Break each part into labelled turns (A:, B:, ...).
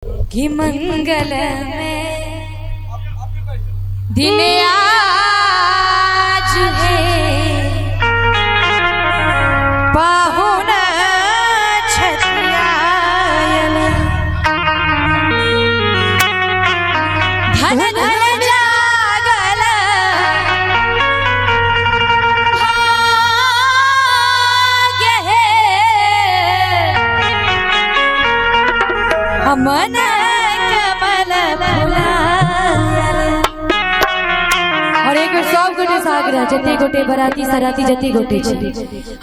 A: कि मंगल में दिन आज है पाहुन छठियायल धन धन जागल भाग्य है अमन कमल फुलायल। और एक बेर सब गोटे सागरा जते गोटे बराती सराती जते गोटे छै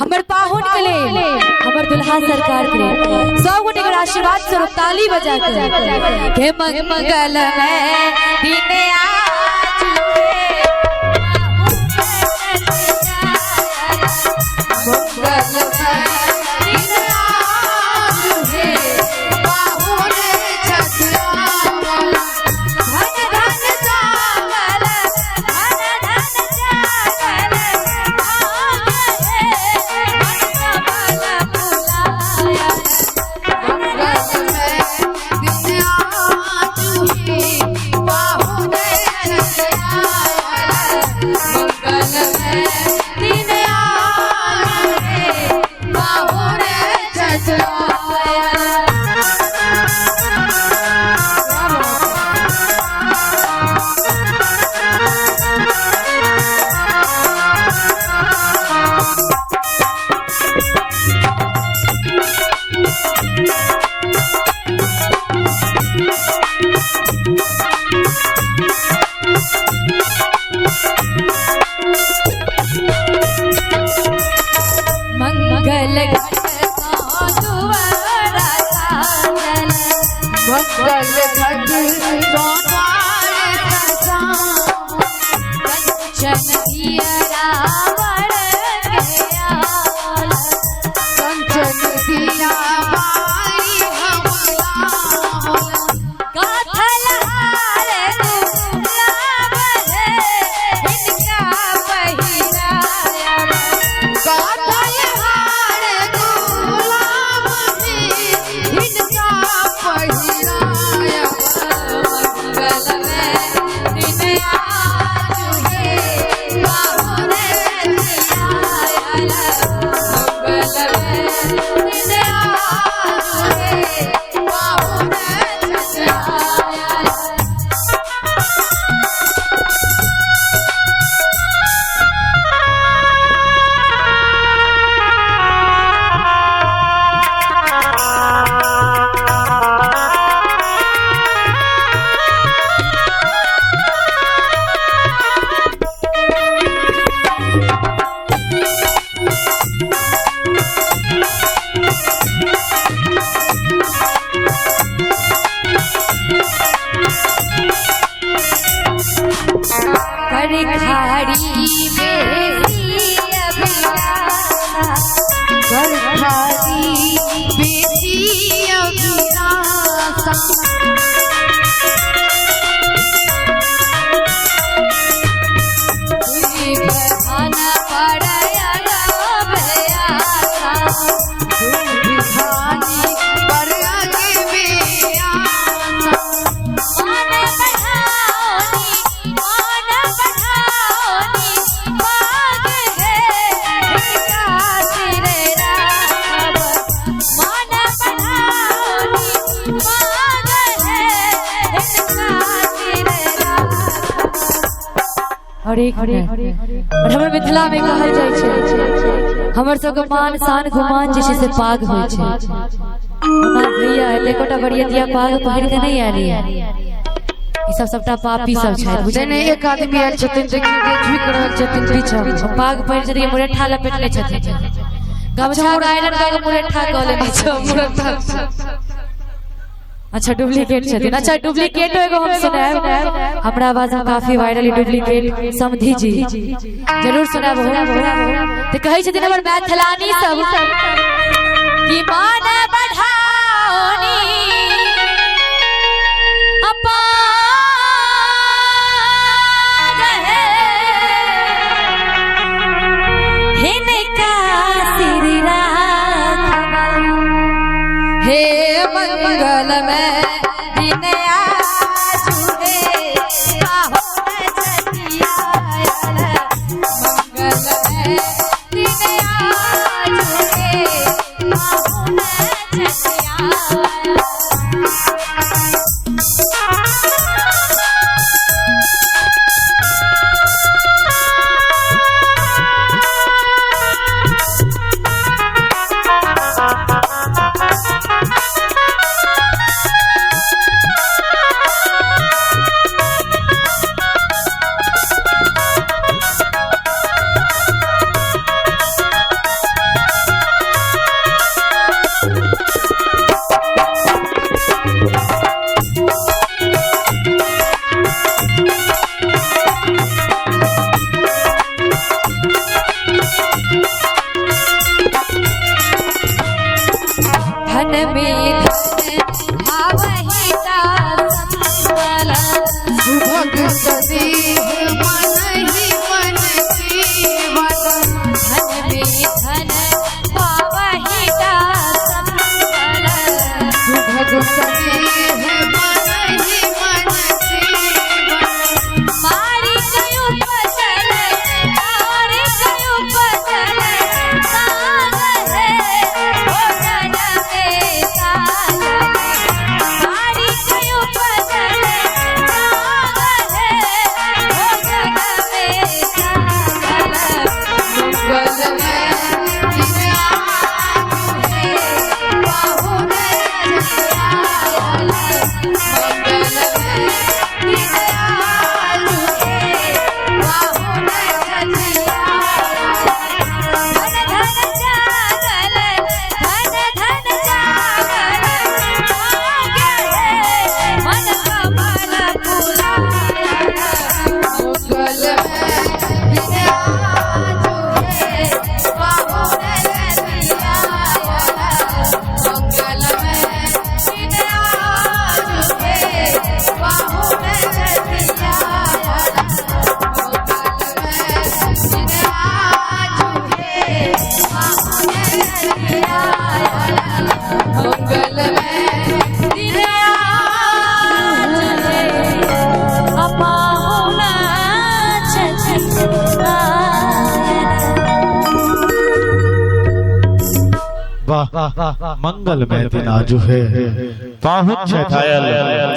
A: हमर पाहुन के लेल हमर दुल्हा सरकार के लेल सब गोटे के आशीर्वाद स्वरूप ताली बजा के हे मंगल में दिन आज
B: मंगल में दिन आज हे पाहुन छठियावल
A: धन धन जागल धन धन जागल भाग्य है मन कमल फुलायल।
B: मंगल में दिन आज हे पाहुन छठियावल मंगल में दिन आज हे पाहुन छठियावल।
A: मंगल दुआरा साजल
B: मंगल घट द्वार सजा
A: कंचन दियरा वर के आल।
B: कंचन दिया बाई हमला
A: गाथल हार गुलाब है इनका पहिरायल।
B: गाथल हार गुलाब है इनका पहिराया।
A: मंगल में दिन आज हे पाहुन छठियायल। मंगल में दिन आज हे
B: पाहुन छठियावल।
A: कर खाड़ी बेसी अभिलाषा
B: कर खारी बेटी अभिलाषा
A: तुझी बखाना पड़ाया आशा
B: भिखारी पर आगे आशा।
A: मान बढ़ाओनी मान बढ़ाओनी बाग है इनका सिर राघव। मान बढ़ाओनी बाग है इनका सिर राघव। और एक और हमर मिथिला में कहल जाइ छै हमर सबके मान शान गुमान जे छै से पाग होइ छै। ओना भैया एते कोटा बरियतिया पाग पहिर के नहीं आयल ये। ई सब सबटा पापी सब छै बुझलियै।
B: नहीं एक आदमी आयल छथिन देखियौ जे झुकि रहल छथिन पीछा।
A: पाग पहिर छथिन मुरैठा लपेटले छथिन गमछा गायलन गायल मुरैठा कऽ लेने छथिन। अच्छा डुप्लीकेट छथिन। अच्छा डुप्लीकेटो एगो हम सुनायब हमरा आवाज में काफी वायरल डुप्लीकेट समधी जी जरूर सुनाब। तऽ कहै छथिन हमर मैथिलानी सब कि मान बढ़ाओनी अपाग है हिनका सिर राखब।
B: हे मंगल में मनहि मन सेवन।
A: मारी कयो पसल, मारी कयो पसल, साग है भोजन में साग। मारी कयो पसल, साग है भोजन में साग।
B: मंगल में दिन आज है पाहुन आयल। मंगल में दिन आज है पाहुन आयल।
A: धन धन जागल, धन धन जागल, भाग्य है मन कमल फुलायल।
B: मंगल में दिन आज है पाहुन आयल। मंगल में दिन आज है पाहुन आयल। मंगल में दिन आज है पाहुन आयल। मंगल में दिन आज है
A: पाहुना छथि आयल।
C: वाह, मंगल में दिन आजु है पाहुन छथि आयल।